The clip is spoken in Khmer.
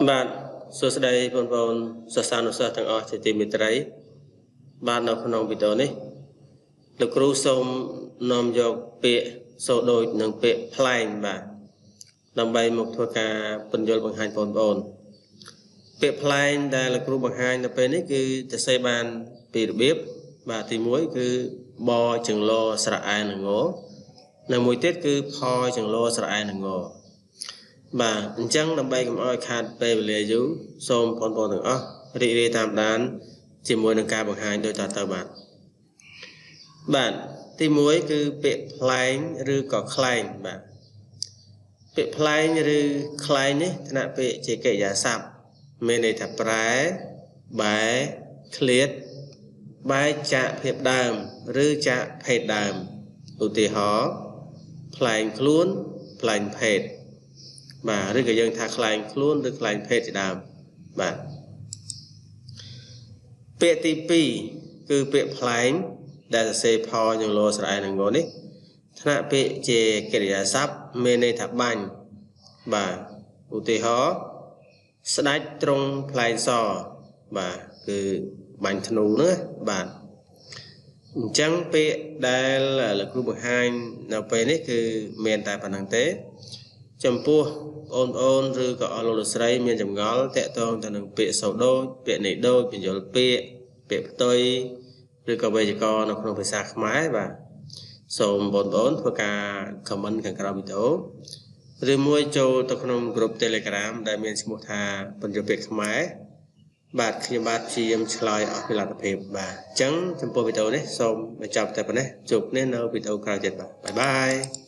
បាទសួស្តីបងប្អូនសិស្សានុសិស្សទាំងអស់ជាទីមេត្រីបាទនៅក្នុងវីដេអូនេះលោកគ្រូសូមនាំយកពាក្យសូដូចនិងពាក្យផ្លែងបាទដើម្បីមកធ្វើការពន្យល់បង្ហាញបងប្អូនពាក្យផ្លែងដែលលោកគ្រូបង្ហាញនៅពេលនេះគឺសរសេរបានពីរបៀបបាទទី1គឺបចង្លោស្រៈអែនិងងនិងមួយទៀតគឺផចង្លោស្រៈអែនិងងបាទអញ្ចឹងដើម្បីកុំឲ្យខាតពេលវេលាយូរសូមបងប្អូនទាំងអស់រីករាយតាមដានជាមួយនឹងការបង្ហាញដូចតទៅបាទបាទទី1គឺពាក្យផ្លែងឬក៏ខ្លែងបាទពាក្យផ្លែងឬខ្លែងនេះថ្នាក់ពាក្យជាកិរិយាសព្ទមានន័យថាប្រែបែឃ្លាតបែកចាកភាពដើមឬចាកភេទដើមឧទាហរណ៍ផ្លែងខ្លួនផ្លែងភេទបាទឬក៏យើងថាខ្លែងខ្លួនឬខ្លែងភេទជាដើមបាទពាក្យទី2គឺពាក្យផ្លែងដែលសរសេរផនិងលោស្រែនិងងនេះថ្នាក់ពាក្យជាកិរិយាសព្ទមានន័យថាបាញ់បាទឧទាហរណ៍ស្ដេចទ្រង់ផ្លែងសបាទគឺបាញ់ធ្នូហ្នឹងបាទអញ្ចឹងពាក្យដែលលោកគ្រូបង្ហាញនៅពេលនេះគឺមានតែប៉ុណ្្នឹងទេចំពោះបងប្អូនឬក៏អស់លោកលោកស្រីមានចម្ងល់តាក់ទងទៅនឹងពាក្យសូដូចពាក្យនេះដូចបញ្យលពាក្យពាក្យផ្ទុយឬក៏វេយ្យាករណ៍នៅក្នុងភាសាខ្មែរបាទសូមបងប្អូនធ្វើការ comment ខាងក្រោមវីដេអូឬមួយចូលទៅក្នុងក្រុម Telegram ដែលមានឈ្មោះថាបញ្យលពាក្យខ្មែរបាទខ្ញុំបាទព្យាយាមឆ្លើយអស់ពីលទ្ធភាពបាទអញ្ចឹងចំពោះវីដេអូនេះសូមបញ្ចប់តែប៉ុណ្ណេះជួបគ្នានៅវីដេអូក្រោយទៀតបាទបាយបាយ។